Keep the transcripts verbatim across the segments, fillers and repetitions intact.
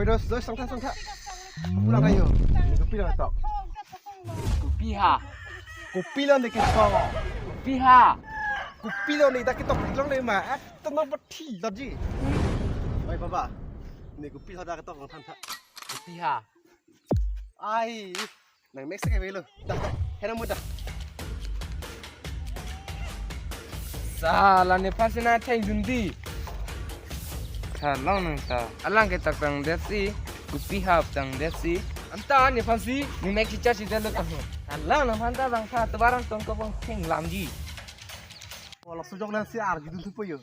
Terus, terus, sangtha, sangtha. Pulang ayo. Kopilo tok? Kopi ha? Kopilo ne ketok? Kopi ha? Kopilo ne dak ketok long ne ma? Eh, teman peti tadi. Oi, baba. Ne kopilo dak ketok nang than tha. Kopi ha? Ai, nang mek sek avelo. Dah, dah. Hera muda. Sala nephan si nangthengdun dei. Tha long nang ta. Alang ke tak tang det si, kopi hap tang det si. Anta nephan si, ne mek si cha si det lo ta. Tha long nangphan ta bang tha, tovar arong tong ko bang thenglamji. Wala sujok nang si arjudun thupo yo.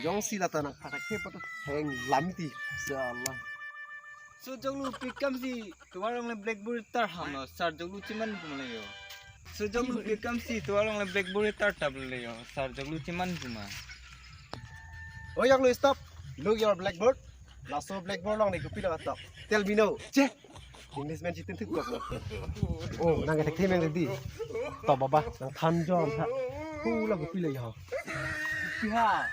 Jongsi lata nang khatak ke pato thenglam ti. Sala. Sojoklu pikam si tovar arong le blackboard tar ham lo, sar joklu chiman puma le yo. Sojoklu pikam si tovar arong le blackboard tar tap le yo, sar joklu chiman puma. Oh, joklu, stop. Look your blackboard. Laso blackboard along ne kopilo tok? Tell me now. Che. English man chitin thik tok lo. Oh, nang kethekthe meng dei. To baba, nang than jom tha. Kopilo, kopilo yo. Kopi ha?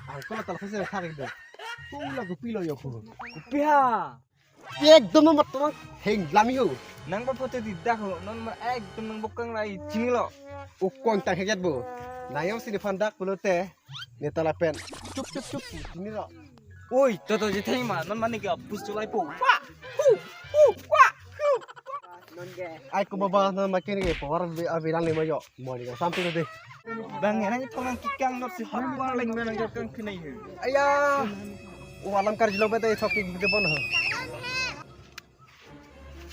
Ang ko tal khase thak do. Kopilo, kopilo yo ko. Kopi ha? Ekdom no mat tong thenglam yo. Nang ba photo didak ho, non ma ekdom nang bokang rai chinilo. Ukong tang heget bo. Nang jongsi nephan dak pulote, ne ta lapen chup chup chup chinilo. Oi, to to je thengma, non mane ke apus cholai po. Wa! Hu! Hu! Wa! Hu! Ai ko baba, non makin ke power abilang lima yo. Mo ni ka sampai dei. Bang, nang ithong nang kikang not si hot war leng nang kang kenai he. Aya. O alam karjulong beta ithok ke gede bon ho.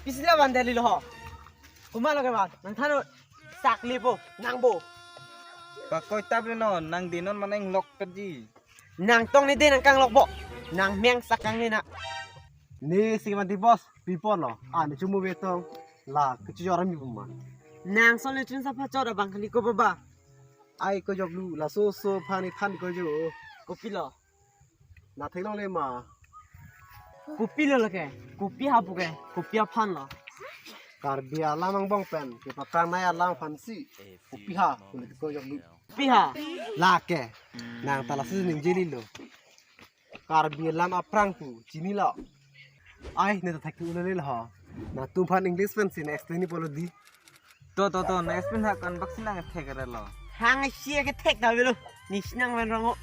Pisila ban deli lo ho. Komat lo ke ban. Nang than sakli po, nang bo. Pakoi tap le non, nang dei non manang lok pet dei. Nang tong ne dei nang kanglok bo. Nang meng sak kang ne na. Ne si man dei boss, pi pon lo. Ah, ne chumu betong. La, kechijor ami puma. Nang sol ne chun sa pachot abang kali ko baba. Ai ko joklu, laso so aphan ne than ko jo. Kopilo? Nang theklong le ma? Kopilo lake? Kopi ha pu ke? Kopi aphan lo? Karbi alam angbong pen kepakangnei alam aphan si kopi ha pu le ko joklu. Kopi ha? Lake. Nang ta lasi ningje lilo. Karbi alam aphrang pu chinilo. Ai, ne ta thek tu le le ho. Nangtum aphan English pen si ne explain ni polo dei. To to to, ne explain ha kan bak si nang thek re lo. Hang si ke thek ta avelo. Ne si nang ven rong ho.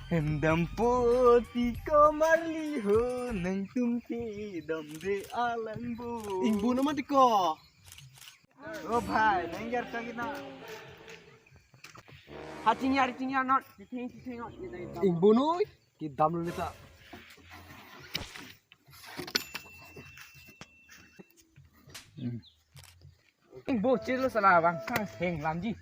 Hem dampo ti ko marli ho, nangtum ke dam de alang bo. Ingbu no mati ko. O bhai, nang yar ka kina. Ha chingyar chingyar not, chithing chithing not. Ingbu noi, kedam lo neta. Ingbu chelo sala bang sang thenglamji.